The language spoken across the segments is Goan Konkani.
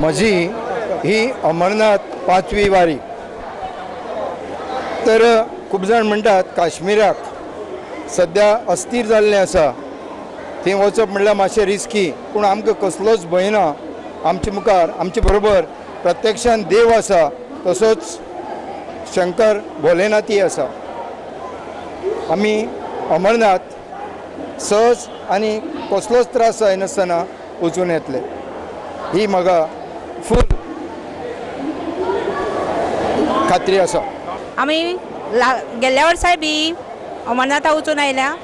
म्हजी ही अमरनाथ 5वी वारी। तर खूब जाण म्हणटात काश्मीराक सद्या अस्थिर जाल्लें आसा, थंय वचप म्हणल्यार मातशें रिस्की, पूण आमकां कसलोच भंय ना। आमचे मुखार आमचे बरोबर प्रत्यक्षान देव आसा, तसोच शंकर भोलेनाथी आसा। आमी अमरनाथ सहज आनी कसलोच त्रास जायनासतना वचून येतले ही म्हाका फूल खात्री आसा। आमी गेल्ल्या वर्साय बी अमरनाथा वचून आयल्या।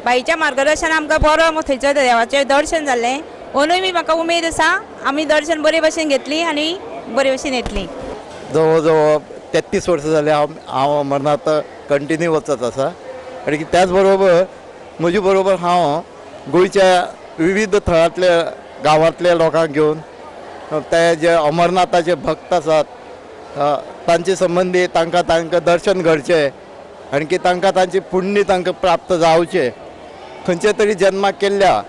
बाईच्या मार्गदर्शन आमकां बरो थंयचर देवाचें दर्शन जालें। अंदूय बी म्हाका उमेद आसा आमी दर्शन बरे भशेन घेतली आनी बरे भशेन येतली। जवळ जवळ 33 वर्सां जाली हांव अमरनाथ कंटिन्यू वचत आसा आनी त्याच बरोबर म्हजे बरोबर हांव गोंयच्या विविध थळांतल्या गांवांतल्या लोकांक घेवन ते जे अमरनाथाचे भक्त आसात तांचे संबंदी तांकां तांकां दर्शन घडचें आणकी तांकां तांची पुण्य तांकां प्राप्त जावचें, खंयचे तरी जन्माक केल्ल्या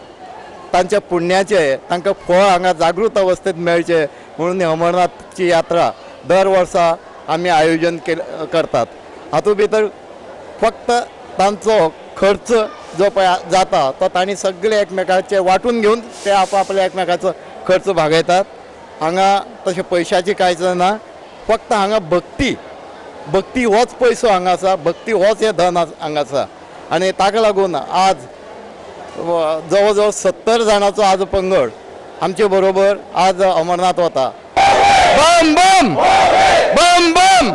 तांच्या पुण्याचें तांकां फळ हांगा जागृत अवस्थेंत मेळचें म्हणून अमरनाथची यात्रा दर वर्सा आमी आयोजन करतात। हातूंत भितर फक्त तांचो खर्च जो पळय जाता तो तांणी सगळे एकमेकाचे वांटून घेवन ते आपआपल्या एकमेकाचो खर्च भागयतात। हांगा तशें पयशाची कांयच ना, फक्त हांगा भक्ती, भक्ती होच पयसो हांगा आसा, भक्ती होच हें धन हांगा आसा आनी ताका लागून आज जवळ जवळ 70 जाणांचो आज पंगड आमचे बरोबर आज अमरनाथ वता। बम बम बम बम।